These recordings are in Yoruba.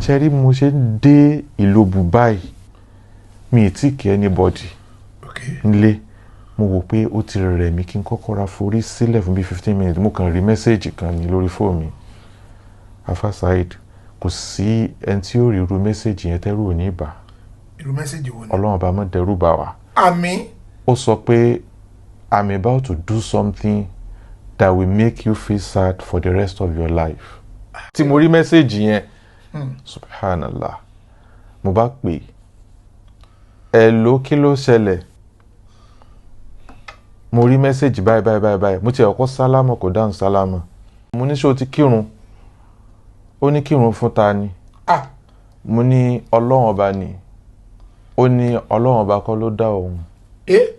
Ṣe rí, mo ṣe ń dé ìlú Dubai, mi ì tí kí anybody nílé. Mo wò pé ó ti rẹ̀ mí, kí n kọ́kọ́ ra forí sílẹ̀ fún bíi 15 minutes. Mo kàn rí message kan ní lórí fóònù mi. Afa Saheed, kò sí ẹni tí ó rí irú message yẹn tẹ́rù ò ní bà. Irú message wo ni? Ọlọ́run bá mọ̀ dẹ́rù bà wá. Àmín. Ó sọ pé, "I'm about to do something that will make you feel sad for the rest of your life." Tí mo rí message yẹn, subhanallah, mo bá pè ẹ ló, kí ló ṣẹlẹ̀? Mo rí message báyìí báyìí báyìí báyìí. Mo ti ọkọ sálámọ̀, kò dáhùn sálámọ̀. Mo ní, ṣé o ti kírun? Ó ní, kírun fún ta ni? Ah. Mo ní, Ọlọ́run Ọba ni. Ó ní Ọlọ́run Ọba kọ́ ló dá òun. Eh.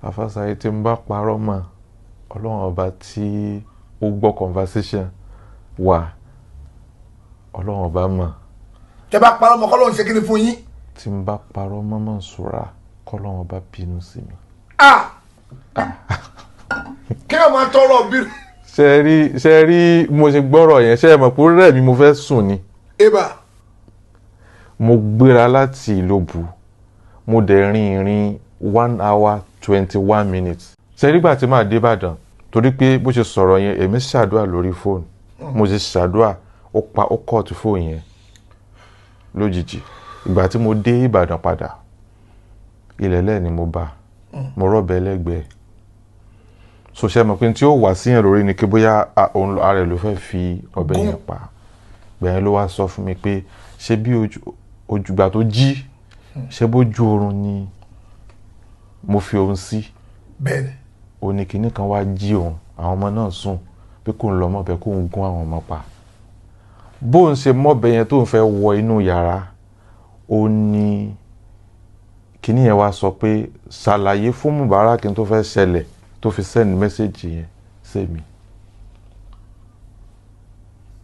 Àfàsàyè, tí n bá parọ́ mọ́ Ọlọ́run Ọba tí ó gbọ́ conversation wa, Ọlọ́run Ọba mọ̀. Tẹ bá parọ́ mọ́, kọ́ ló ń ṣe kí ni fún yín? Tí n bá parọ́ mọ́ Mọ̀nsúrà, kọ́lọ́run Ọba bínú sí mi. Ah, kí ẹ máa tọrọ bí. Ṣe rí bí mo ṣe gbọ́rọ̀ yẹn, ṣe é mọ̀ pé ó rẹ̀ mí, mo fẹ́ sùn ni. Eba. Mo gbéra láti Ìlóbù, mo dẹ̀ rin ìrìn 1 hour 21 minutes. Ṣe rí gbà tí màá dé Ìbàdàn, torí pé bó ṣe sọ̀rọ̀ yẹn, èmi ṣàdúrà lórí fóònù. Mo ṣe ṣàdúrà, ó pa, ó cut fóònù yẹn lójijì. Ìgbà tí mo dé Ìbàdàn padà, ilẹ̀ lẹ́ẹ̀ ni mo bá, mo rọ́ọ̀bẹ lẹ́gbẹ̀ẹ́. So ṣe mọ̀ pé tí ó wà síyàn lórí ni kí bóyá òun ara ẹ̀ ló fẹ́ fi ọ̀bẹ yẹn pa. Gbẹ̀yìn ló wá sọ fún mi pé ṣé bí ojú ojúgbà tó jí, ṣé bójú oorun ni mo fi òun sí? Bẹ́ẹ̀ni. Ó ní kinní kan wá jí òun, àwọn ọmọ náà sùn, pé kò ń lọ mọ́bẹ, kó ń gún àwọn ọmọ pa. Bóun ṣe mọ́bẹ yẹn tó ń fẹ́ wọ inú yàrá, ó ní kinní yẹn wá sọ pé ṣàlàyé fún Mubarak tó fẹ́ ṣẹlẹ̀, tó fi send message yẹn sí mi.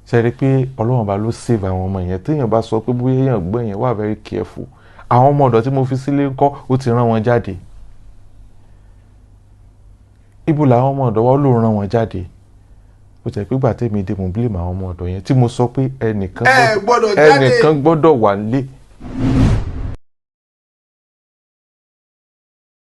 Ṣe rí i pé Ọlọ́run bá ló save àwọn ọmọ yẹn? Téèyàn bá sọ pé bóyá èèyàn gbọ́, yẹn wà very careful. Àwọn ọmọ ọ̀dọ̀ tí mo fi sílé ńkọ́? Ó ti rán wọn jáde. Ibo làwọn ọmọ ọ̀dọ̀ wa? Ló rán wọn jáde. Ó jẹ́ pé ìgbà tèmi dé, mo blame àwọn ọmọ ọ̀dọ̀ yẹn tí mo sọ pé ẹnìkan Ẹ gbọ́dọ̀ jáde. ẹnìkan gbọ́dọ̀ wà nílé.